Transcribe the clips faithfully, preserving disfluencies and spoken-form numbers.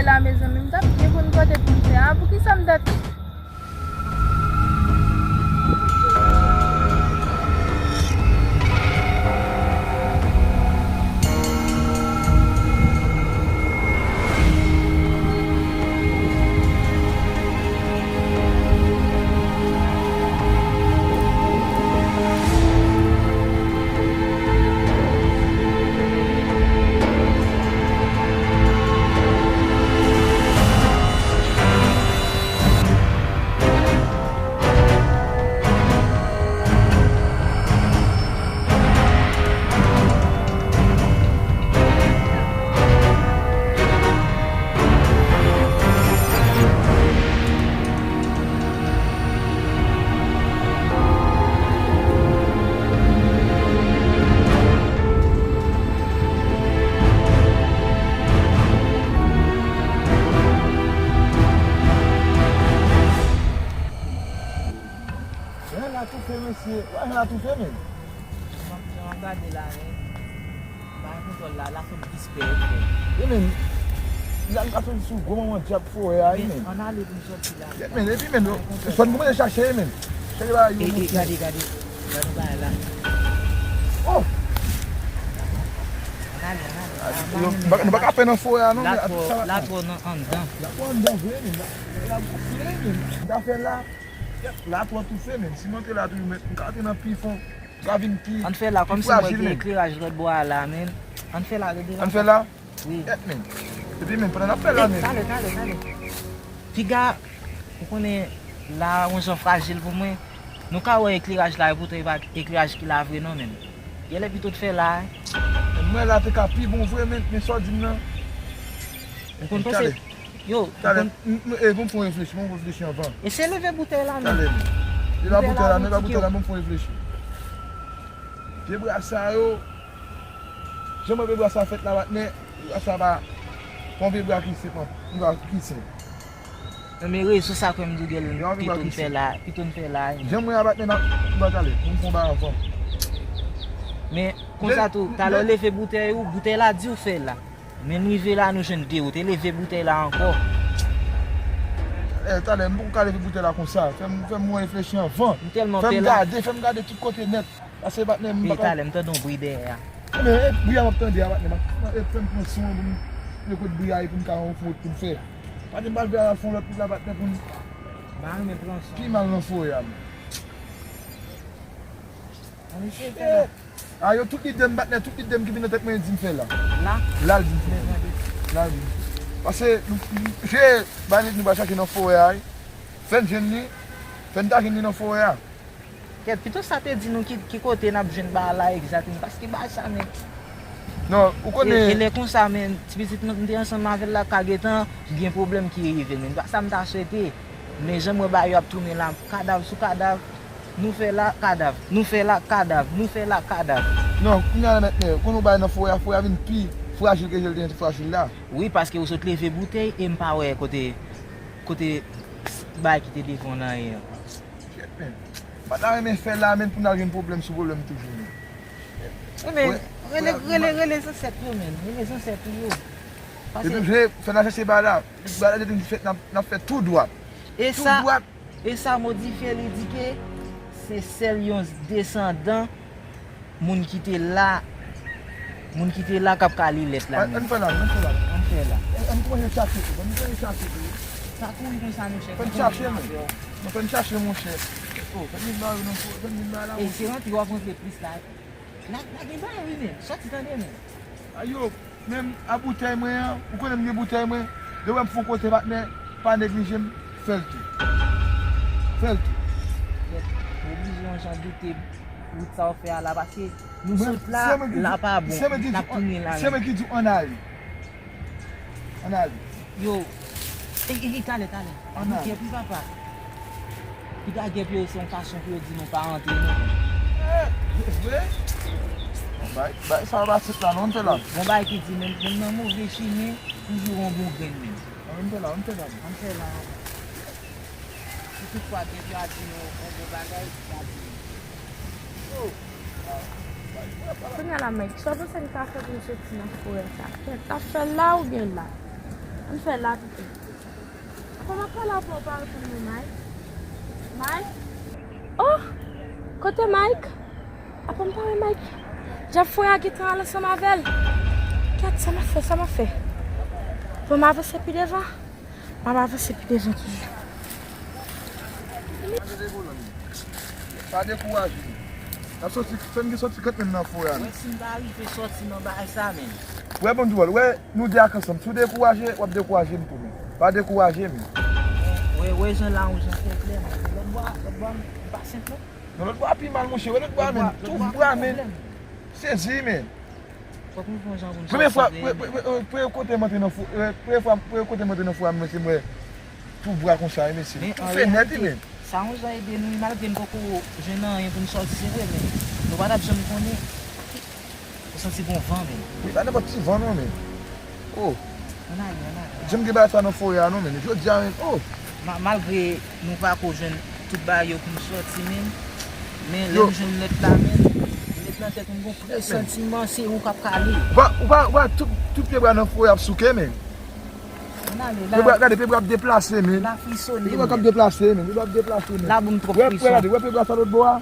la, mezanmi, m t ap byen konn kote pou m fè a. Poukisa m t ap Jan la toufe, mesye. Wè, jan la toufe, men. Jan w ap gade la, men. Bay kontwòl la, la fè m dispè. Wi, men. La, m ka soti sou gwo manman dyab forè a, wi, men. Ann ale pou m sòti la. Wi, men, epi, men, fò n kòmanse chache, wi, men. Chache ba yo. E, e, gade, gade. Gade bagay la. Oh! Ann ale, ann ale. Nou pa ka fè nan forè a, non, men. La twò, la twò nan anndan. La twò anndan vre, men. La, la twò vre, men. M ka fè la. La twò toufe, men. Si m antre la toujou, men, m ka antre nan pi fon. M ka vin pi, ann fè la, kòmsi m wè gen ekleraj lòt bò a la, men. Ann fè la, rete la. Ann fè la? Wi. Yèt, men. Epi, men, pandan n ap fè la, men. Talè, talè, talè. Piga, ou konnen, la, yon jan frajil pou mwen. Nou ka wè ekleraj la, epoutan e pa ekleraj ki la vre, non, men. Genlè pito t fè la, wi. Mwen la te ka pi bon vre, men, men sa w di m nan. Ou konn panse. Yo, talè, m, m, e, bon, fon reflechi, bon, reflechi anvan. Eseye leve boutèy la, men. Talè, men. E pa boutèy la, men, e pa boutèy la, bon, fon reflechi. Pye bwa sa yo, jan mwen pye bwa sa fèt la, patnè, pye bwa sa pa, pa yon pye bwa ki senp, ki senp. Non, men rezo sa kwè m di w, gèl, pito n fè la, pito n fè la, wi. Jan mwen a, patnè, m ap, m ap talè, bon, fon ba anvan. Men, konsa tou, talè w leve boutèy ou, boutèy la di w fè la. Men m rive la, nou jwenn de ou te leve boutèy la ankò. Eh, talè, m poko ka leve boutèy la konsa. Fè m, fè m reflechi anvan. M tèlman pè la. Fè m gade, fè m gade tout kote nèt. Pase patnè m pa ka. Talè, m tande yon bri dèyè a. Men, e bri a m ap tande a, patnè, m ap, e, fè m pran son an pou m, e, kote bri a ye pou m ka wè yon fon wout pou m fè. Patnè, m pral fè al fè yon lòt wout la, patnè, pou m. M pa renmen pran son. Pi mal nan forè a, men. Ann eseye fè la. A, yo tout lide m, patnè, tout lide m ki vin nan tèt mwen, di m fè la. La? La l di m fè. La l di m fè. Pase, m, m, je, bagay nou pral chache nan forè a, wi. Fè n jwenn li, fè n ta jwenn li nan forè a. Kèt, pito sa te di nou ki, ki kote n ap jwenn bagay la egzakteman, paske bagay sa, men. Non, ou konnen. E, e lè konsa, men, ti pitit mwen, m te ansanm avè l la, ka gentan gen pwoblèm ki rive, men. Pa sa m ta swete. Men jan m wè bagay yo ap tounen la, kadav sou kadav, nou fè la, kadav, nou fè la, kadav, nou fè la, kadav. Non, kounye a la, mèt, men, ou konn yon bagay nan forè a, forè a vin pi frajil ke jan l te frajil la. Wi, paske ou sot leve boutèy e m pa wè kote, kote bagay ki te devan w nan ye an. Shit, men. M pa ta renmen fè la, men, pou n al gen pwoblèm sou pwoblèm toujou, men. Wi, men, rele, rele, rele zansèt yo, men. Rele zansèt ou yo. Paske. Epi, fè n al chache bagay la. Bagay la te di fèt, n ap, n ap fè tou dwat. Tou dwat. E sa, e sa modifye, li di ke se sèl yon desandan moun ki te la, moun ki te la k ap ka li lèt la menm. Ann fè la, ann fè la. Ann fè la. Ann kòmanse chache tou, ann kòmanse chache tou. Pa kouri konsa, monchè. Fè n chache, men. Non, fè n chache, monchè. Oh, fè n vin ba yo, non, fè n vin ba la, monchè. E se rantre w ap rantre plis la. La, la gen bagay wi, men. Sòti tande, men. Ayo, menm a boutèy mwen an, ou konnen m gen boutèy mwen. Lè w wè m fon kote, patnè, pa neglije m, fè l tou. Fè l tou. Ou oblije yon jan doute wout sa w fè a la, paske nou sot la, la pa bon, n ap tounen la menm. Se mwen ki di w ann ale. Ann ale. Yo, e, e, e, talè, talè. Ann ale. Gèp wi, papa. Piga gèp yo, se yon fason pou yo di nou pa antre, non. Eh, vre? Bon, bay, bay, sa yo pa sit la, non, ann fè la. Bon, bay ki di, menm, menm nan move chimen, toujou yon bon grenn, menm. Ann fè la, ann fè la. Ann fè la. Si toutfwa gèp yo a di nou yon bon bagay, y a di nou. Kounye a la, Mike, sa w panse n ka fè pou n soti nan forè sa? Kèt, n ap fè l la oubyen la? M fè la pito. Apa m ap pale avè w, pa reponn mwen, Mike? Mike? Oh! Kote Mike? Apa m pa wè Mike? Jan foyè a gentan al ansanm avè l. Kèt, sa m ap fè, sa m ap fè? Bon, m avanse pi devan. M ap avanse pi devan toujou. Pa dekouraje. N ap soti, fè n gen soti kant menm nan foyè a. Mwen, si m pa rive soti nan bagay sa menm. Wè, bon, di w, wè, nou de ak ansanm. Si w dekouraje, w ap dekouraje m tou menm. Pa dekouraje m. Wè, wè, jan la, yon jan fè klè, men. Lòt bò a, lòt bò a, m pa senp non. Non, lòt bò a pi mal, monchè. Wè, lòt bò a menm. Tout bra, men. Sezi, men. Fòk nou fè yon jan pou n sòti de, men. Premye fwa, pre-, pre-, pre-, premye kote m antre nan fo-, eh, premye fwa, premye kote m antre nan foyè a, men se mwen tou bra konsa, wi, mesye. Men tou fenèt, wi, men. Sa yon jan ede nou, wi, malgre n poko jwenn anyen pou n sòti, se vre, men nou pa t ap janm konnen. Ou santi gon van, men. Wi, pa nenpòt ti van, non, men. Oh. Ann ale, ann ale. Janm gen bagay sa nan forè a, non, men. Jodi a, men. Oh. Ma-, malgre nou pa ko jwenn tout bagay yo pou n sòti, men. Men lè n jwenn nèt la, men. Nèt nan tèt nou, gon presantiman, se ou k ap kale. Ou pa, ou pa, ou pa, tout, tout pyebwa nan forè ap souke, men. Ann ale la. Pyebwa, gade, pyebwa ap deplase, men. La frisone, pyebwa k ap deplase, men. Pyebwa ap deplase, men. La boum twòp frisone. Wè, wè, gade, wè pyebwa sa lòt bò a?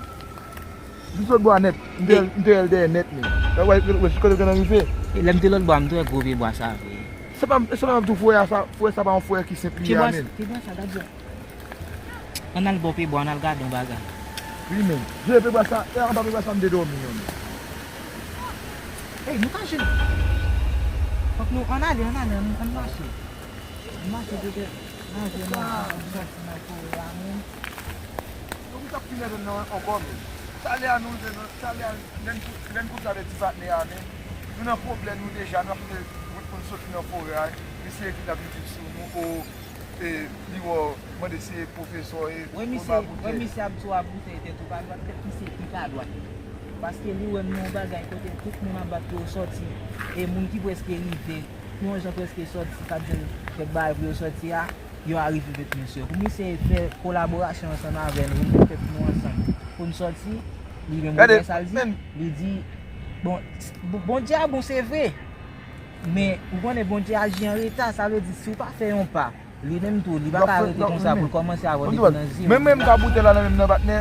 Jis lòt bò a nèt. M te, m te wè l dèyè nèt, men. Wè, wè, wè, kote l gentan rive. E lè m te lòt bò a, m te wè gwo pyebwa sa vre. Se pa, se pa m ap di w forè a, sa, forè sa pa yon forè ki senp li ye a, men. Pyebwa sa, gade sa. Ann al bò pyebwa, ann al gade yon bagay. Wi, men. Je pyebwa sa, e anba pyebwa sa m te dòmi, men. Ey, nou ka jwenn. Fòk nou, ann ale, ann ale, ann, ann mache. Ann mache, petèt, manje, manje, ann sòti nan forè a, men. Yo, m t ap fin nan zòn nan ankò, men. Talè a, nou rive nan, talè a, lè n kou-, lè n koute avèk ti patnè a, men. Nou nan pwoblèm, nou deja, nou ap kite wout pou n soti nan forè a. Misye vin ap vin sou nou, o. E, li wè w, mande si e pwofesè w ye, ou ba boutèy. Wè misye ap di w a boutèy tèt ou pa dwat, tèt misye ki pa dwat. Paske li wè m nan yon bagay kote tout moun ap bat pou yo sòti. E moun ki prèske rive, ki yon jan prèske sòti, k ap jwenn kèk bagay pou yo sòti a, yo arive met men sou yo. Pou misye fè kolaborasyon ansanm avè n, pou n met tèt nou ansanm, pou n sòti, li menm ou wè sa l di? Li di, bon, Bondye a bon, se vre. Men, ou konnen Bondye aji an reta, sa vle di, si w pa fè yon pa, li menm tou, li pa ka rete konsa pou l kòmanse avè w depi nan zewo. Men mwen, m ka boutèy la nan men m nan, patnè.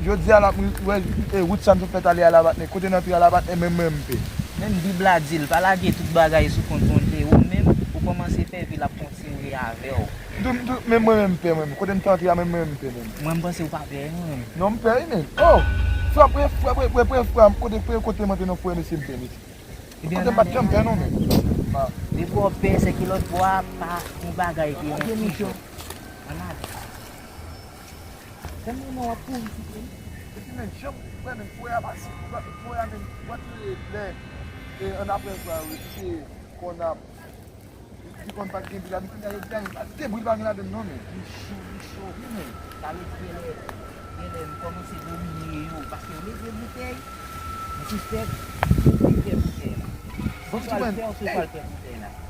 Jodi a la, m wè, e, wout sa m sot fè talè a la, patnè. Kote n antre a la, patnè, men mwen, m pè. Menm Bib la di l, pa lage tout bagay sou kont Bondye. Ou menm, ou kòmanse fè vi l ap kontinye avè w. M tou, m tou, men mwen, men m pè, mwen. Kote m te antre a, men mwen, m pè, men. Mwen, m panse ou pa pè, non. Non, m pè, wi, men. Oh! Frè, frè, kote, kote, kote m antre nan forè, mesye, m pè, mesye. Kote m pa t janm pè non, men. Depi w pè, se ki lòt bò a, pa yon bagay ki yon fichon. Ann ale. Tèlman w ap kouri sou pye m. Epi men, jan m wè men, forè a pa si, forè a men, w ap rele lè, e, ann apre vwa yo, epi se kònab. Li konn pa t gen bri ladan, kounye a yo di pa t gen bri pa gen ladan non, men. Li cho, li cho, wi, men. Sa vle di, genlè, genlè m kòmanse domine yo, paske yo leve boutèy, m sispèk, li fè boutèy la. Bon, m di, men, hey,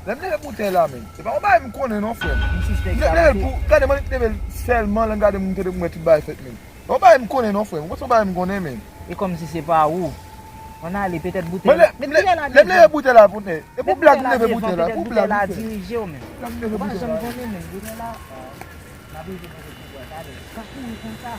lè m leve boutèy la, men, se pa yon bagay m konnen non, frè m. M sispèk sa, leve l pou, gade, mwen leve l sèlman, lè m gade moun tande pou mwen tout bagay fèt, men. Yon bagay m konnen non, frè m. Ou konn se yon bagay m konnen, men. E kòmsi se pa ou. Ann ale, petèt boutèy la. Men kilè la devan? Lè m leve boutèy la pou tè. E pou blag m leve boutèy la, pou blag m fè. Dirije w, men. Blag m leve boutèy la. Ou pa janm konnen, men. Boutèy la, n ap rive kote pou bwè, gade. Sa kouri konsa.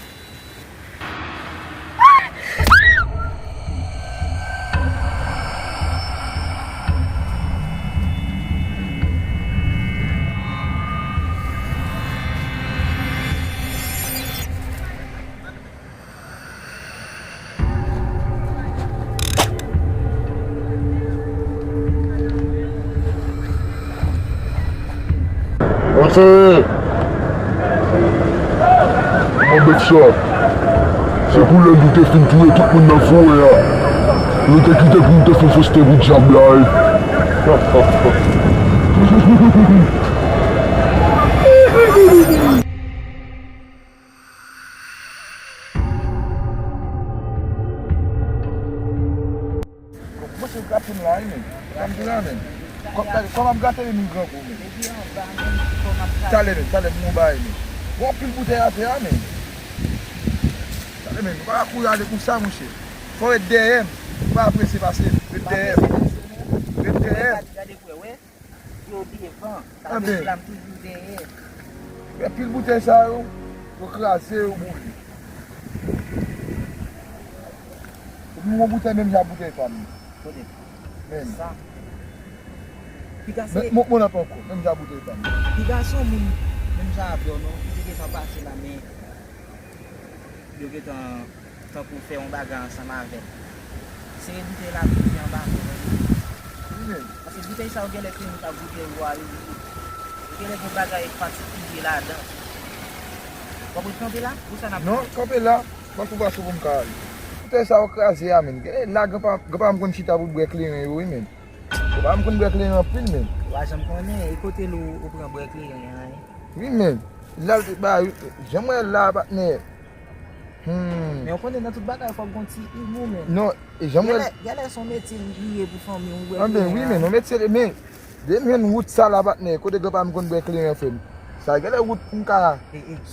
Antre! Kòman bèt sa? Se pou lè nou te fin touye tout moun nan forè a. Nou te kite pou nou te fè fòs te pou dyab la, wi. Monchè, w gate m la, wi, men. Sa m di la, men. Kòm, gade, kòm ap gate li, m grangou, men. Talè, men, talè, m gon bagay, men. Gon anpil boutèy atè a, men. Talè, men, nou pa ka kouri ale konsa, monchè. Fò w ret dèyè m. Ou pa prese pase m. Ret dèyè m. Ret dèyè m. Yo devan, sa vle di la m toujou dèyè. Men pil boutèy sa yo, yo kraze, yo boule. Epi m wè yon boutèy menm jan ak boutèy pa m. Kote? Men. Sa. Piga se. Men, men, men lòt ankò, menm jan ak boutèy pa m. Piga se yon moun menm jan avè w non, ki te gentan pase la, men yo gentan tankou fè yon bagay ansanm avè l. Sere boutèy la, tou li anba men w. Wi, men. Paske boutèy sa yo genlè se moun k ap boutèy ou a yo ye. Yo genlè gen bagay patikilye ladan. W ap ret kanpe la? Ou sa n ap fè? Non, kanpe la. Mwen pou pase pou m ka ale. Boutèy sa yo kraze a, men. Genlè la, granpa, granpa m konn chita pou bwè kleren yo, wi, men. Granpa m konn bwè kleren anpil, men. Ou pa janm konnen, e kote l ou, ou pran bwè kleren an, hein? Wi, men. La, l te ba, jan m wè l la, patnè. Hmm. Men ou konnen nan tout bagay, fòk gon ti igou, men. Non, e jan m wè l. Genlè, genlè se yon metye li ye pou fanmi w, ou wè kleren an. Anben, wi, men, yon metye, men, depi m jwenn wout sa la, patnè, kote granpa m konn bwè kleren, frè m. Sa genlè wout pou m ka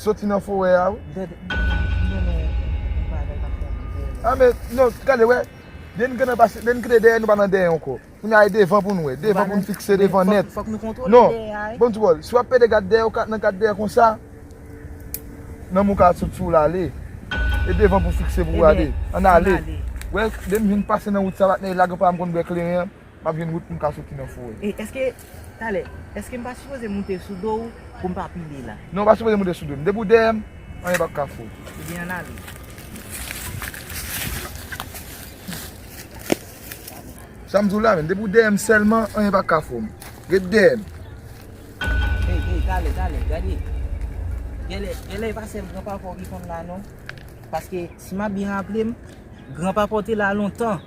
soti nan forè a, wi. Gade, m konnen yon bagay k ap fè m pè la. A, men, non, gade, wè, depi m gentan pase, depi m kite dèyè, nou pa nan dèyè ankò. Kounye a, e devan pou n wè. Devan pou n fikse devan nèt. Fòk, fòk nou kontwole dèyè a, wi. Non. Bon, ti bòl, si w ap pede gad dèyè, w ka nan gad dèyè konsa, nanm ou ka sot sou w la, ale. E devan pou fikse pou w ale. Ann ale. Wè, depi m vin pase nan wout sa, patnè, la granpa m konn bwè kleren an, m ap jwenn wout pou m ka soti nan forè. E èske, talè, èske m pa sipoze moute sou do w pou m pa pile la? Non, w pa sipoze moute sou do m. Depi w dèyè m, anyen p ap ka fè w. Ebyen, ann ale. Sa m di w la, men, depi w dèyè m sèlman, anyen pa ka fè w. Ret dèyè m. Ey, ey, talè, talè, gade. Genlè, genlè e pa sèl granpapa w ki konn la, non. Paske, si m ap byen raple m, granpapa w te la lontan.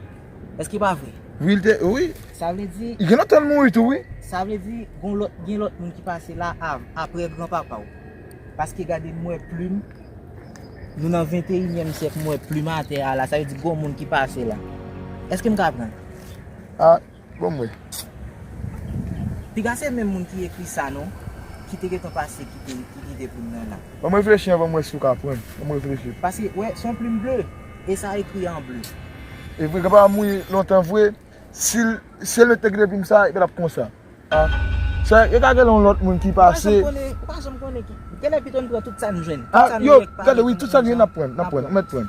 Èske pa vre? Wi, l te, wi. Sa vle di. Li gen lontan l mouri tou, wi. Sa vle di, gon lòt, gen lòt moun ki pase la av-, apre granpapa w. Paske gade m wè plim, nou nan venteyinyèm syèk, m wè plim atè a la, sa vle di gon moun ki pase la. Èske m ka pran? A, bon, m wè. Piga se menm moun ki ekri sa, non? Ki te gentan pase, ki te, ki kite plim nan la. Ban m reflechi anvan m wè si w ka pran. Ban m reflechi. Paske, wè, se yon plim ble, e sa ekri an ble. E vre, granpapa m mouri lontan vre, si l, si l te kite plim sa, e pa t ap konsa. A. Sa, e ka gen yon lòt moun ki pase. Ou pa janm konnen, ou pa janm konnen ki, genlè pito n pran tout sa n jwenn. A, yo, gade, wi, tout sa n jwenn, n ap pran, n ap pran, ou mèt pran.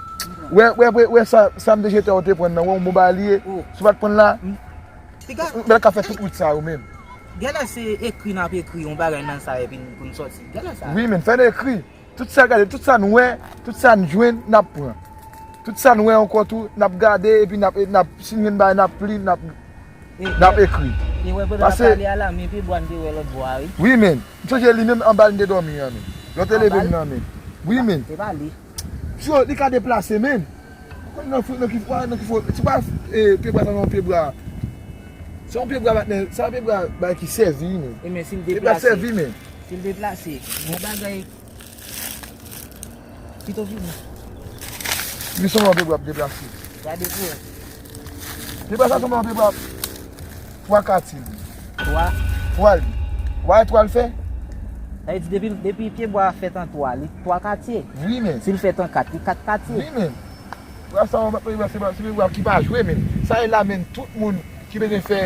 Wè, wè, wè, wè sa, sa m te jete a, ou te pran nan, wè, yon bon bagay li ye. Si w pa t pran la, m, piga, ou mèt ka fè tout wout sa yo menm. Genlè se ekri n ap ekri yon bagay nan sa epi n, pou n sòti. Genlè sa. Wi, men, fè n ekri. Tout sa gade, tout sa n wè, tout sa n jwenn, n ap pran. Tout sa n wè ankò tou, n ap gade, epi n ap, n ap, si n jwenn bagay, n ap li, n ap, n ap ekri. E wè, pandan n ap pale a la, men pyebwa n te wè lòt bò a, wi. Wi, men. M sonje li menm anba l m te dòmi an, men. Lè w te leve m nan, men. Wi, men. Se pa li. Tyo, li ka deplase, men. Ou konn nan fou, nan ki fwa, nan ki fwa, se pa, e, pyebwa sa, non, pyebwa. Se yon pyebwa, patnè, se yon pyebwa, bagay ki sèvi, men. E men, si l deplase. Pyebwa sèvi, men. Si l deplase, gon bagay Pito vini. Li sanble yon pyebwa ap deplase. Gade pou wè. Pyebwa sa sanble yon pyebwa twa katye li. Twa? Twa li. Ou pa wè twa l fè? Sa vle di depi, depi pyebwa a fèt an twa, li twa katye. Wi, men. Si l fèt an kat, li kat katye. Wi, men. Pyebwa sa, pyebwa, se pa, se pyebwa ki pa jwe, men. Sa e la, men, tout moun ki bezwen fè,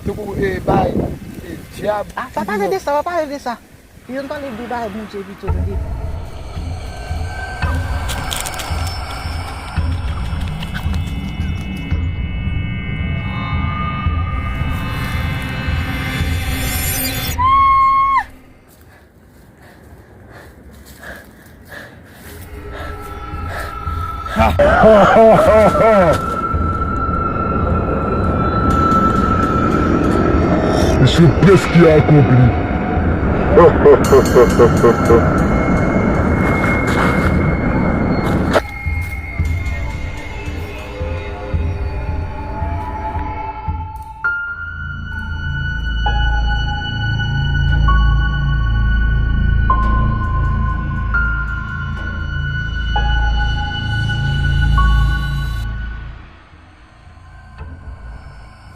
tankou, e, bay, e, dyab. A, pa pale de sa, pa pale de sa. Yo n pale de bagay Bondye pito, tande. Misyon prèske akonpli.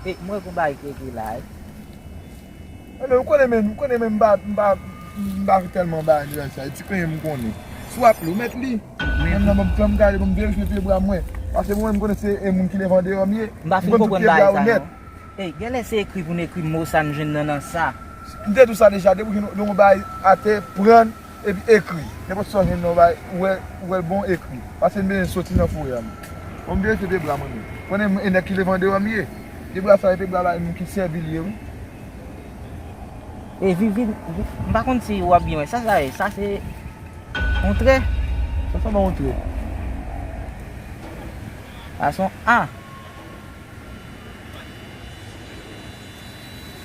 E, mwen gon bagay ki ekri la, wi. Enben, ou konnen menm, ou konnen menm, m pa, m pa, m pa tèlman bay anniversary, ti plenyen m konnen. Si w ap li, ou mèt li. Menm nan ban m tan m gade, ban m verifye pyebwa mwen. Paske mwen, m konnen se, e, moun ki leve andeyò m ye. M pa fin konprann bagay sa, non. Ey, genlè se ekri pou n ekri mo sa n jwenn nan, nan sa. M te di w sa deja, depi w jwenn yon bagay atè, pran l, epi ekri. Nenpòt sa w jwenn nan yon bagay, ou wè, ou wè l bon, ekri. Paske m bezwen soti nan forè a, mwen. Bon, m verifye pye bwa mwen menm. Konnen e nèg ki leve an deyò m ye. Pye bwa sa, e pye bwa la, moun ki sèvi l ye, wi. E vin, vin, vin, m pa konn si w ap byen wè. Sa, sa ye? Sa se yon trè? Sa sanble yon trè. Sa se yon A.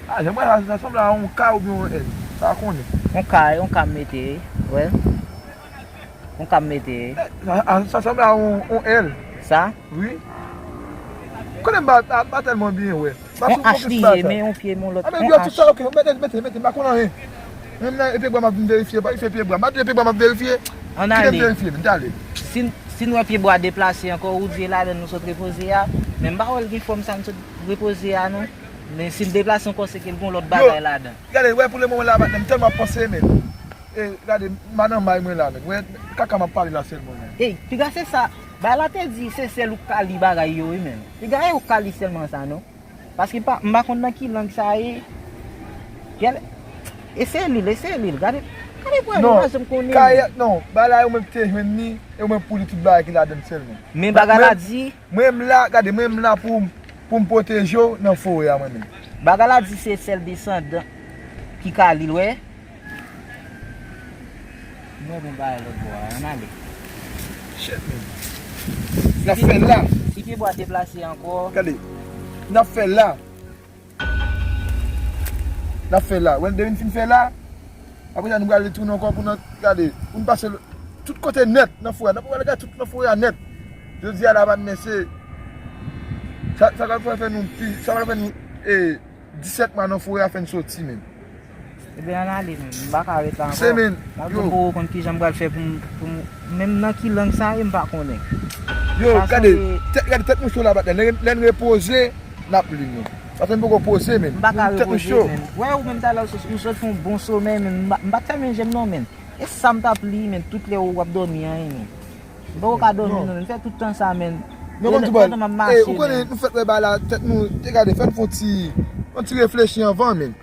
Ah, jan m wè la, sa sanble a yon K oubyen yon L. Sa konnen. Yon K, yon K m mete, wi. Wè. Yon K m mete. Eh, sa, sa, sa sanble a yon, yon L. Sa? Wi. Konnen m pa, pa, pa tèlman byen wè. M pa sou fokis bagay sa. Yon H li ye, men yon pye, men yon lòt. Ah, men yon yo, tout H. Sa, ok, mete, mete, mete, m pa konn anyen. Menm nan, e pye bwa m ap vin verifye, pa fè pye bwa. M pa di e pye bwa m ap verifye. Ann ale. Kite m verifye, m t ale. Si, si n wè pye bwa deplase ankò, ou di e ladan l nou sot repoze a, men m pa wè l gen fòm sa n sot repoze a, non. Men si l deplase ankò, se ke l gen yon lòt bagay ladan. Yo, gade, wè pou le moman la, patnè, m tèlman ap panse, men. E, gade, m pa nan may mwen la, men. Wè, kaka m ap pale la sèlman, men. Ey, piga se sa. Bagay la te di, se sèl ou k ka li bagay yo, wi, men. Piga e ou k ka li sèlman sa, non. Paske pa, m pa konn nan ki lang sa ye. Gèl, eseye li l, eseye li l. Gade, gade pou wè, non, m pa janm konnen. Kayèt, non. Bagay la, yo menm ki te jwenn li, e yo menm pou li tout bagay ki ladan l sèlman. Men bagay la di. Mwen, m la, gade, mwen, m la pou, pou m pwoteje w nan forè a, mwen menm. Bagay la di se sèl desandan ki ka li l, wè. M wè bon bagay lòt bò a, ann ale. Shit, man. N ap fè la. Si pye bwa deplase ankò. Gade. N ap fè la. N ap fè la. Wè, depi n fin fè la, apre sa, nou prale tounen ankò pou n gade. Pou n pase l, tout kote nèt nan forè a. N ap prale gade tout nan forè a nèt. Jodi a la, patnè, se sa, sa pral fè nou pi, sa pral fè nou, e, disèt mwa nan forè a fè n soti menm. Ebyen, ann ale menm. M pa ka ret la ankò. Se menm. M ap di m poko konn kijan m pral fè pou m, pou m, menm nan ki lang sa ye, m pa konnen. Yo, gade, tèt, gade tèt nou cho la, patnè. Lè, lè n repoze, n ap li, non. Paske m poko poze, menm. M pa ka repoze, menm. Wè, ou menm talè, ou sot, ou sot fè yon bon somèy, menm. M pa, m pa t fèmen je m, non, menm. E sa m t ap li, menm, tout lè ou ap dòmi an, menm. M poko ka dòmi, non, menm. Fè tout tan sa, menm. Non, mwen di bòl. Pandan m ap mache, ou konnen, nou fèt wè bagay la, tèt nou, te gade, fè n fè yon ti, yon ti reflechi anvan, menm.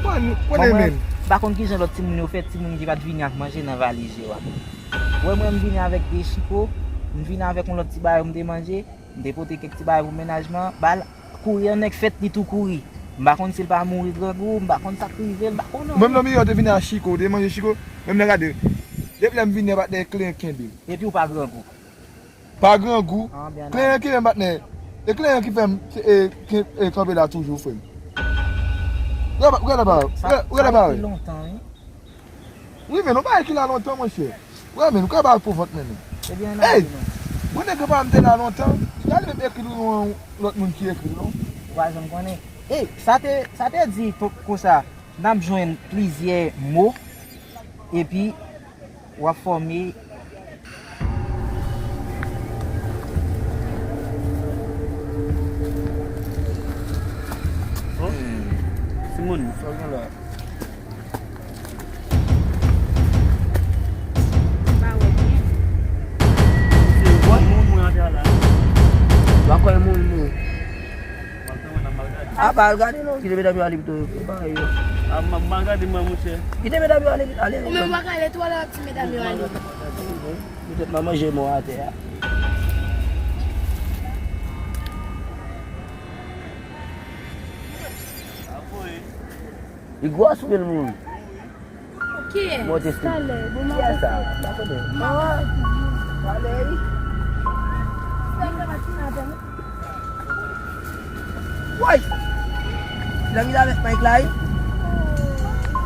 Konnen, konnen, menm. M pa konn kijan lòt timoun yo fè, timoun ki pa t vini ak manje nan valiz yo a. Wè, mwen, m vini avèk de chiko, m vini avèk yon lòt ti bagay pou m te manje. M te pote kèk ti bagay pou mennaj mwen. Bal kouri an nèg fèt li tou kouri. M pa konn si l pa mouri grangou, m pa konn sa k rive l, m pa konnen. Menm nan mitan yo te vini a chiko, te manje chiko. Menm nan gade. Depi lè m vini an patnè kleyen kenbe m. Epi ou pa grangou. Pa grangou. Kleyen kenbe m patnè. E kleyen ki fè m e, e, e, kanpe la toujou, frè m. Ou gade pa, ou gade pa. Sa, sa pi lontan, wi. Wi, men nou pa ekri la lontan, monchè. Wi, men nou ka ba pou vant, men nou. Ebyen, n a di nou. Bon, nèg yo pa m te la lontan. Li pa li menm ekri nou yon lòt moun ki ekri l, non. Ou pa janm konnen. E, sa te, sa te di pou, konsa, n ap jwenn plizyè mo, epi w ap fòme. Oh, timoun. Sa gen la. Pa wè byen. Se vwal moun mwen atè a la. W a kwè moun moun. Apa al gade non, kite medam yo ale pito yo. E parèy yo. A, m ap mal gade mwen, monchè. Kite medam yo ale, ale. Ou menm w a ka ale tou, ale w ap di medam yo ale. Petèt m a manje mò atè a. Li gwòs oubyen l mouri? Kiyès? Talè, bon, m ap... Kiyès sa? M pa konnen. Mò. Talè, wi. Woy! Nèg la avèk Mike la, wi.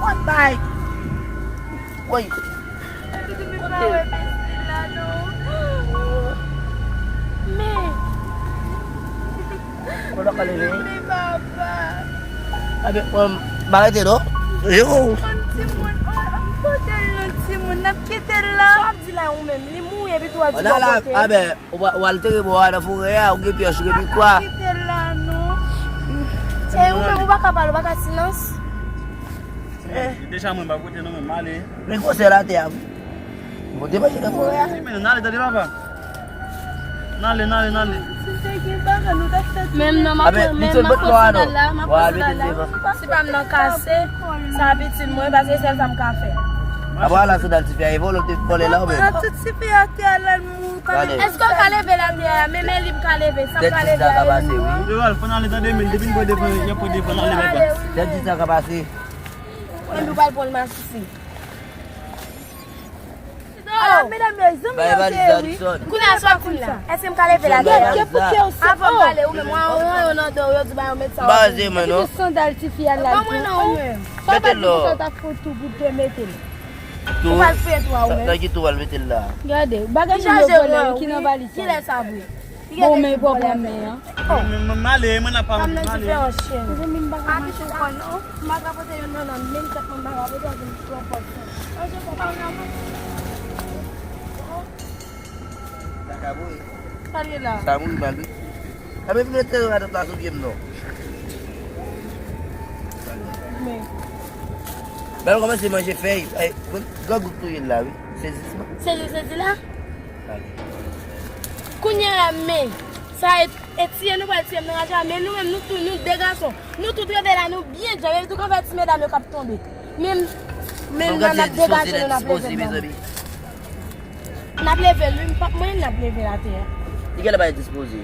What Mike? Woy! Epi depi m pa wè mesye la, non. Men. Mwen pa ka leve. Men papa. Abe, um, ba rete non. Yo. On timoun, on, on pote l non timoun, n ap kite l la. Sa w ap di la ou menm, li mouri epi tou w ap di l on pote l. Abe, ou pa, ou al tere bò a nan forè a, ou gen pyès, ou gen pikwa. N ap kite l la non. E ou menm ou pa ka pale, ou pa ka silans. Eh. Deja mwen pa kote non, men m ale. Men gwosè latè a. Bon, te manje nan forè a. Men n ale, tande papa. N ale, n ale, n ale. Si te gen bagay, nou t ap fè tou. Menm nan m ap, menm m ap pran sandal la, m ap pran sandal la. Si pa m nan kase, sa ap itil mwen, paske sèl sa m ka fè. Apa la sandal ti fi a e vòlè, te vòlè la ou menm? Nan tout ti fi a te al al mou. Èske w ka leve l atè a? Men, men li m ka leve, sa m ka leve a, li m. Deval, fò n ale tande, men depi n pran devan, y ap pran devan, n ale baba. Tèt di sa ka pase. Mwen, nou pral pran masisi. Ala, medam yo, zanmi yo te wi. Kounye a, sòti m la. Èske m ka leve l atè a? Avan m pale, ou menm, mwen, mwen, yo nan do, yo di ba yo met sa. Baze mwen, non. Kite sandal ti fi a la. Ban mwen non, ou menm. Papa di sa ta fout tou pou te mete l. Ou pral fouye tou a ou menm. Nan ki tou al mete l la? Gade, bagay nou yo vòlè wi ki nan valiz sa. Kilè sa vre? Bon, men pwòp an men an. M ale, mwen nan pa mwen ale. Mezanmi, m pa ka mache. Abiche w konn non. M pa ka pote youn nan non, menm tèt mwen m pa ka pote, akoz m twò pòt. Sa ka voye. Sa l ye la? Sa mouri mal wi. A men vin rete nan ladan plas ou pye m non. Men. Bèl kòmanse manje fèy. Ay, grangou k touye l la wi. Sezisman. Sezi, sezi la? Kounye a men, sa e, e tiye nou pral tiye m nan raje a, men nou menm nou tou, nou de gason, nou tout rete la, nou byen djanm, epi tou konn fè ti medam yo k ap tonbe. Men, men n ap degaje nou, n ap leve l. N ap leve l, wi, m p ap mwen, n ap leve l atè a. Li genlè pa dispoze.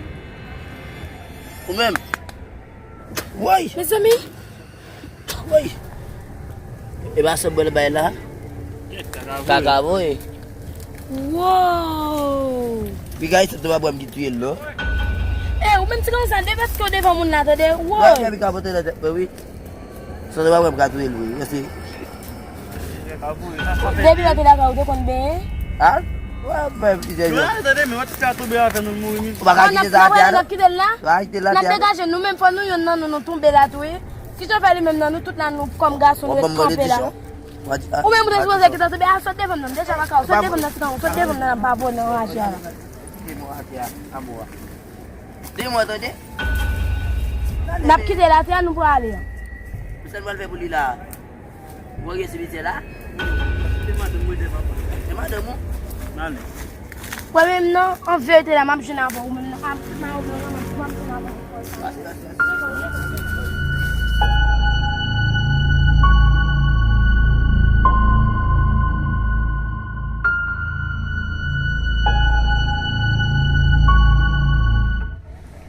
Ou menm. Woy! Mezanmi! Woy! E pa sanble bay la? Kaka voye. Wow! Piga isit, nou pa bwè m ki touye l non. E, ou menm ti konsa, depaske w devan moun la, tande? Woy! Piga pote nan tèt mwen, wi. Sa nou pa wè m ka touye l vre. Mèsi. Depi lè w te lakay ou te konn benyen? Ha? Wè, mwen plizyè jou. Tande, men wè ti sa tonbe avè nou, l mouri menm. Ou pa ka kite sa atè a non. N ap kite l la? N ap degaje nou menm, fò nou yonn nan nou, nou tonbe la tou wi. Kijan w fè li menm nan, nou tout la, nou kòm gason, nou ret kanpe la. Ou menm ou te sipoze kite l tonbe, a sot devan m nan, m deja lakay ou, sot devan m nan, ti kanpe, sot devan m nan, n ap babone anraje a la. Kite mò atè a, a mò a. Kite mò, tande. N ap kite l atè a, nou pral ale a. Kisa n pral fè pou li la? Ou wè gen simitye la? Se madanm mwen, se papa. Se madanm ou? N ale. Mwen menm non, an verite la, m ap jwenn avè w, ou menm non, m ap, m ap, m ap jwenn avè w.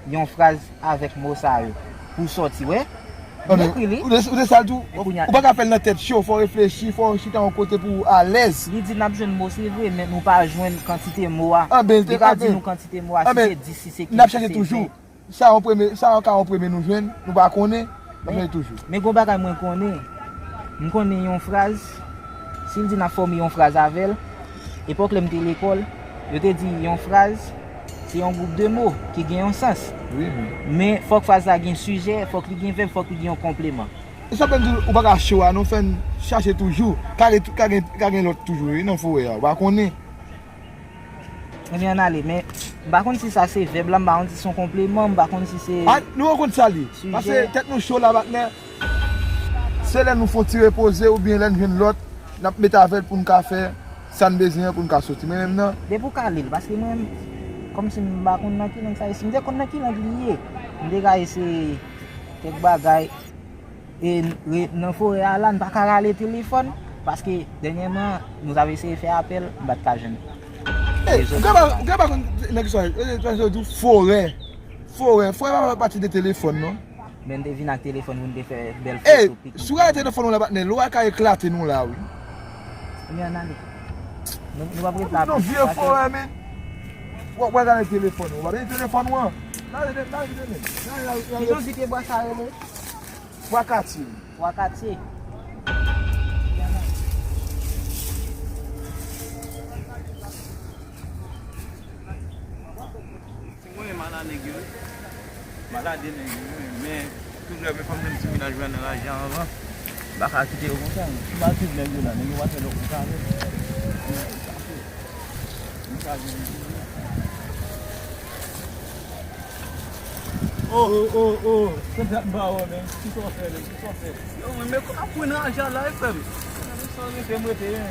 Yon fraz avèk mo sa yo pou w sòti, wè. M ekri li. Ou te, ou te sa l tou? Ou pa ka fè l nan tèt cho, fò w reflechi, fò w chita yon kote pou w alèz. Li di n ap jwenn mo, se vre, men nou pa jwenn kantite mo a. Li pa di nou kantite mo a, si se dis, si se kenz, si se ven. N ap chèche toujou. Sa yon premye, sa yon ka yon premye nou jwenn, nou pa konnen, n ap chèche toujou. Men gon bagay mwen konnen. M konnen yon fraz, si l di n ap fòme yon fraz avè l, epòk lè m te lekòl, yo te di yon fraz, se yon gwoup de mo ki gen yon sans. Wi, wi. Men fòk fraz la gen sijè, fòk li gen vèb, fòk li gen yon konpleman. E sa fè m di w pa ka cho a non, fè n chache toujou. Ka gen, ka gen, ka gen lòt toujou, wi, nan forè a, ou pa konnen. Ebyen, ann ale, men m pa konn si sa se vèb la, m pa konn si se yon konpleman, m pa konn si se sijè. A, nou konn sa li. Paske tèt nou cho la, patnè. Se lè nou fè yon ti repoze oubyen lè n jwenn lòt, n ap met avè l pou n ka fè sa n bezwen an pou n ka soti. Men menm nan. Depi w ka li l, paske mwen menm, kòmsi m pa konn nan ki lang sa ye. Si m te konn nan ki lang li ye, m te ka eseye kèk bagay. E re-, nan forè a la, n pa ka rale telefòn, paske dènyèman, nou t ap eseye fè apèl, m pa t ka jwenn. Ey, ou ka pa, ou ka pa konn nèg sa, yo di w forè. Forè, forè pa fè pati de telefòn, non. Men n te vin ak telefòn pou n te fè bèl foto, piknik. Ey, si w rale telefòn ou la, patnè, lwa ka eklate nou la, wi. Men ann ale. Nou, nou p ap ret la plis. Nou vye forè, men. W ap, w ap gade telefòn ou. W ap gade telefòn ou an. N ale, n ale, n ale. Ki jan ti pye bwa sa rele? Bwa katye. Bwa katye. Mwen malad nèg yo. Malad de nèg yo, men toujou avè fanm nan ti menaj mwen nan raje anvan. M pa ka kite yo konsa. Si m al swiv nèg yo la, nèg yo pa fè lòk pou sa avè m. Oh, oh, oh, oh. Se dat ba wè, men. Ki sa w fè, men? Ki sa w fè? Yo, mwen, men, ap pran raje a la, frè m. Gade sa w rete, m rete, men.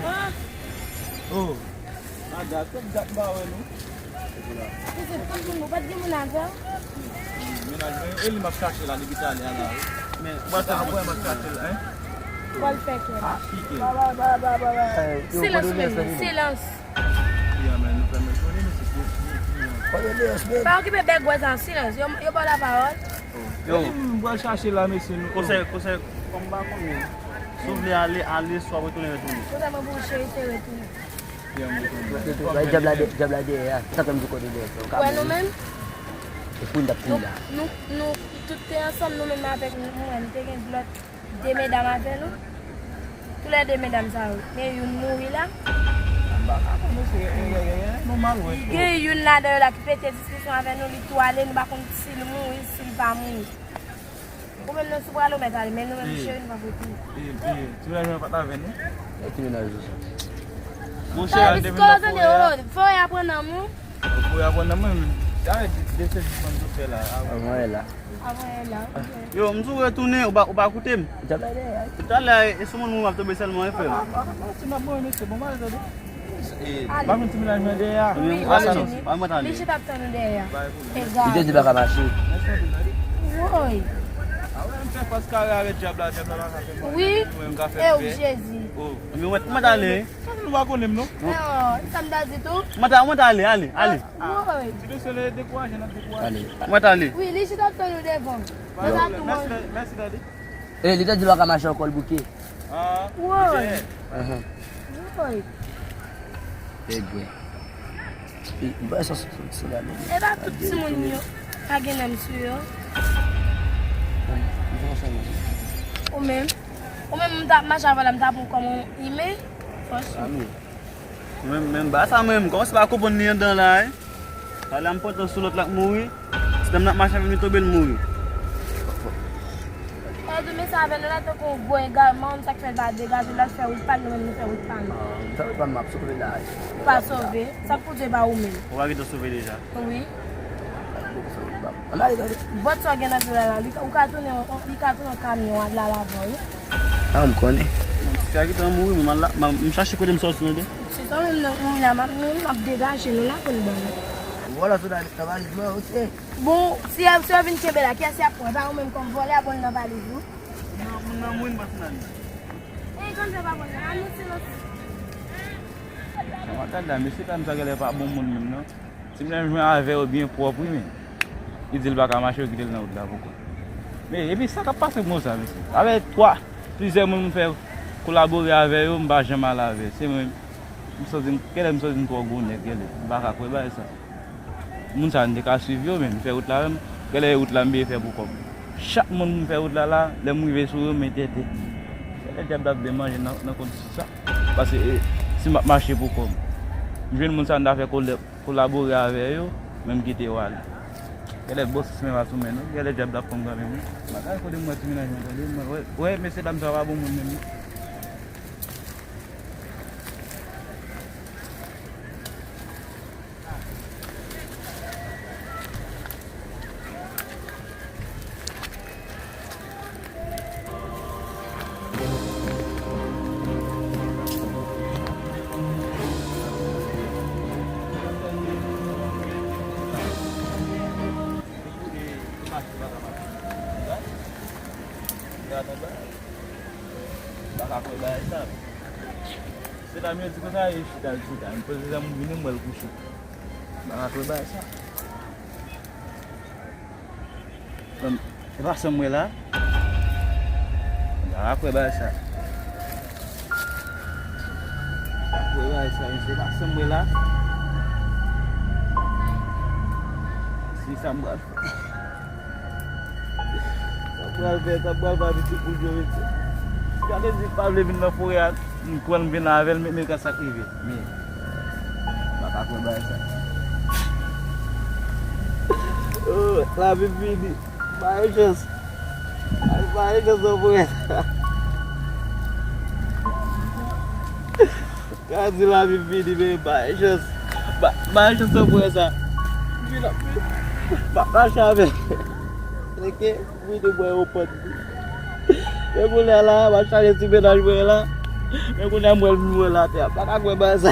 Oh. Ada, tout dat m pa wè nou. Pitit, tout moun, ou pa t gen moun avè w? Mennaj mwen, e li m ap chache la depi talè a la, wi. Men, w ap fè kòman? M ap chache l, en? W al fè kè. Ah, kite. Silans, men, silans. Kòdoneyès, men. Pa okipe bègwè sa, silans. Yo, yo ba w lapawòl. Yo, m pral chache la, mesye, nou. Konsèy, konsèy, kòm m pa konnen. Si w vle ale, ale, si w ap retounen, retounen. Konsèy mwen pou ou, cheri, se retounen. Dyab la dèyè a. Sa fè m di kòdoneyès. Wè nou menm? E pou n t ap fini la. Nou, nou tout te ansanm, nou menm avèk nou, mwen, nou te gen lòt de medam avè nou. Toulède medam sa yo. Men youn mouri la. Gen youn ladan yo la ki pete diskisyon avè nou, li tou ale, nou pa konn si l mouri, si l pa mouri. Ou menm nan sou pral ou mèt ale, men nou menm cheri nou pa pou tou. Ti menaj mwen pa t avè nou. E ki menaj ou sa? Monchè, fò y aprann nan mwen. Fò y aprann nan mwen, men. Gade de sezi fòn sou fè la. Avan yè la. Avan yè la. Yo, m sou retounen, ou pa, ou pa koute m. Talè, e sou moun mwen ap tonbe sèlman, e frè m. Ti m ap mwen, mesye, bon, m ale tande. Pa vin ti menaj mwen dèyè a. Li chita ap tann ou dèyè a. Li te di l pa ka mache. Woy. Wi. E w Jezi. Mwen, mwen t ale. Sa nou pa konnen m non. Mwen ta, mwen ta ale, ale, ale. Woy. Ti mesye lè dekouraje, n ap dekouraje. Mwen ta ale. Wi, li chita ap tann ou devan. Mèsi, mèsi, Daddy. E, li te di l pa ka mache ankò, l bouke. Ah, woy. Woy. Ebyen. E, m pa sa sou sou la non. E pa tout timoun yo pa gen nanm sou yo. Ou menm, ou menm m t ap mache avè w la, m t ap pran w kòm yon imen. Fòs. Ou menm, menm ba sa menm, kòmanse pa konprann li anndan la, wi. Talè a m pantan sou lòt la k mouri. Ti dam nan ap mache avè m, li tonbe, l mouri. Sa di mesye avè nou la tankou yon gwo egalman, sa k fè l pa degaje, l al fè wout pa l, nou menm nou fè wout pa nou. Ah, m fè wout pa m, m ap sove la. Ou pa sove, sa k pou di e pa ou menm. Ou pa gentan sove deja. Wi. Ann ale, tande. Vòt sa w gen nan pye w la, li ka, ou ka tounen, li ka tounen yon kamyon al la lavan, wi. Ah, m konnen. Ti a gentan mouri, m al la, m, m chache kote m sòti, tande. Se sa menm nan, moun la, m ap, nou, m ap degaje nou la pou n ban nou. Vòlè sou la, nan valiz mwen, ok. Bon, si yo, si yo vin kenbe la, kiyès y ap pran? Pa ou menm kòm vòlè, a bon nan valiz ou. Moun nan, moun nan mouri, m pa fin ale. E, jan m fè pa bon nan, a nou silans. Sa m ap gade la, mesye dam sa genlè pa bon moun menm, non. Ti menaj mwen avè yo byen pwòp, wi, men. Li di l pa ka mache, yo kite l nan wout la pou kont. Men, epi sa k ap pase pou mwen sa, mesye? Avè twa, plizyè moun m fè kolabore avè yo, m pa janm al avè. Se mwen, m santi m, genlè m santi m twò gwo nèg, genlè. M pa ka kwè bagay sa. Moun sa, m te ka swiv yo, men m fè wout la menm. Genlè e wout la m byen fè pou kòb. Chak moun m fè wout la la, lè m rive sou yo, m entète. Genlè dyab la ap vle manje nan, nan kondisyon sa. Paske, e, si m ap mache pou kòb. M jwenn moun sa, m ta fè kolè kolabore avè yo, men m kite yo ale. Genlè bòs men pa sou men nou, genlè dyab la pran m kanmenm, wi. M pa ka kote m wè ti menaj mwen, tande, mwen, wè, wè, mesye dam sa pa bon moun menm, non. Baka kwè bagay sa. Se la m yo di konsa, e chita, chita. M poze zam m vini, m wè l kouche. Baka kwè bagay sa. Bon, e pa sa m wè la. M pa ka kwè bagay sa. M pa kwè bagay sa, men se pa sa m wè la. Se sa m pral fè. Sa m pral fè, sa m pral fè avèk ti kout yo, mesye. Gade di pa vle vin nan forè a, m pran l, m vin avè l, men, men gad sa k rive. Men, m pa ka kwè bagay sa. Oh, lavi fini. Pa gen chans. Ay, pa gen chans non, frè. Ka di lavi fini, men pa gen chans. Pa, pa gen chans non, frè sa. Vin ap, pa, pa chave. Ok, vini mwen yon pòt. Men kounye a la, m ap chaje ti menaj mwen la. Men kounye a mwen, mwen la tè. Pa ka kwè bagay sa.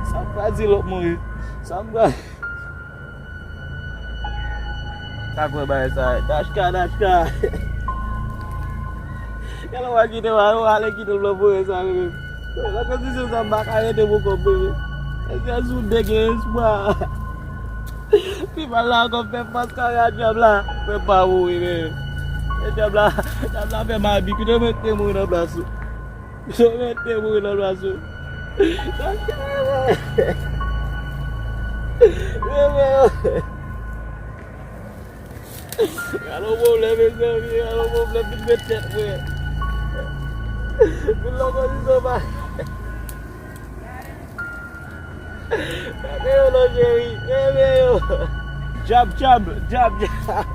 Sa m pral di lòt moun wi. Sa m pral. Sa kwè bagay sa. Dachka, Dachka. Gade w a kite w ale, w ale kite l nan forè sa menm. Nan kondisyon sa m pa ka rete pou kòm menm. Èske sou de gen espwa? Pi mal la ankò fè fas kare a dyab la. Mwen pa mouri menm. E dyab la, dyab la fè m abi. Kite mwen te mouri nan plas ou. Kite mwen te mouri nan plas ou. Gade yon pwoblèm, mezanmi, gade yon pwoblèm, vin met tèt mwen. Vin lòk yon dizon pa. Reve yo non cheri, reve yo. Djab, djab, djab, djab.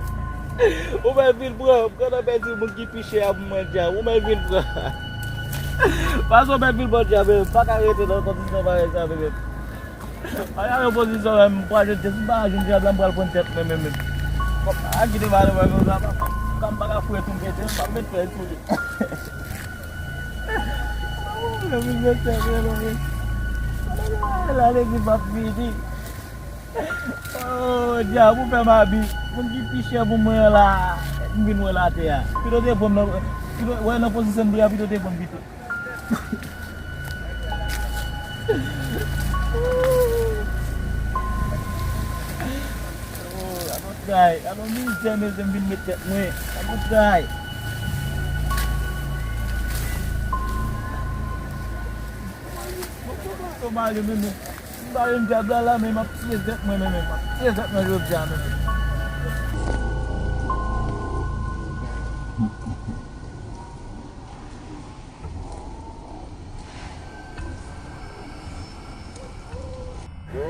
Ou mèt vin pran, m kontan pèdi moun ki pi chè a pou mwen djab. Ou mèt vin pran. Fason mèt vin pran djab, men pa ka rete nan kondisyon parèy sa, men. Ay, ay, opozisyon, men, m pral jwenn tèt. Si m pa jwenn djab la, m pral pran tèt mwen, men, men. Bon, a kite pale mwen konsa, papa. Kan m pa ka fouye tou m pete, m pa met fè sou li. Oh, legliz mwen fèmen non men. Lale ki p ap fini. Oh, dyab, ou fè m abi. Moun ki pi chè pou mwen an la, m vin wè l atè a. Pito te pran m nan, pito, wè nan pozisyon m ye a, pito te pran m pito. Oh, gade yon tray, gade yon mizè, mezanmi, vin met tèt mwen. Gade yon tray. Mwen pa male, men, men. M pa yon dyab la, la, men m ap tiye tèt mwen, men, men. M ap tiye tèt mwen jodi a, men, men. Yo,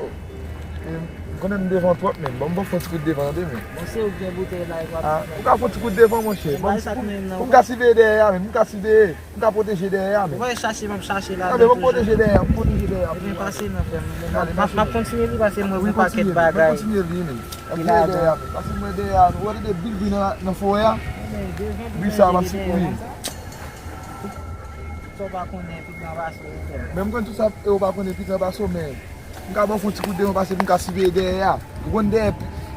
e, m konnen m devan twòp, men. Ban m, ban m fè yon ti kout devan, tande, men. Bon, se ou k gen boutèy la, e pa... Ah, ou ka fè yon ti kout devan, monchè. Ban m ti kout, pou m ka siveye dèyè a, men. M ka siveye, m ka pwoteje dèyè a, men. Ou va chache, m ap chache la. Non, men m ap pwoteje dèyè a, m pwoteje dèyè a. Ebyen, pase non, frè m. M ap kontinye li, paske mwen gen yon pakèt bagay. Wi, kontinye li, men. M ap veye dèyè a, men. Pase mwen dèyè a. Ou wè de bil vin nan, nan forè a? Bil sa, m ap sipou li. Sa w pa konnen, pi gran pase w, frè m. Men m konn tout sa, e ou pa konnen pi gran pase w, men m ka ba w fè yon ti kout devan pase pou m ka siveye dèyè a. Ou konn dèyè,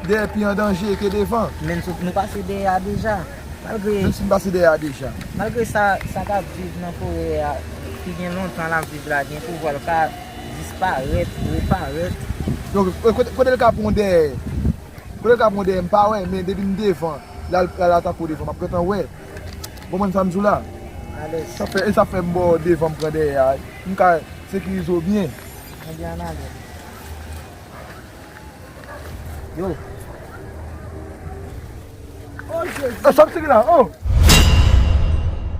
dèyè pi an danje ke devan. Men nou, nou pase dèyè a deja. Malgre... Menm si n pase dèyè a deja. Malgre sa, sa k ap viv nan forè a, ki gen lontan l ap viv la, gen pouvwa l ka disparèt, reparèt. Donk, e, kote, kote l ka pran dèyè? Kote l ka pran dèyè, m pa wè, men depi m devan, l al, l al atake w devan, m ap gentan wè. Ou konprann sa m di w la? Alèz. Sa fè, e sa fè m ba w devan, m pran dèyè a. M ka sekirize w byen. Ebyen, ann ale. Yo. Oh, Jezi. E sa m sere la, oh!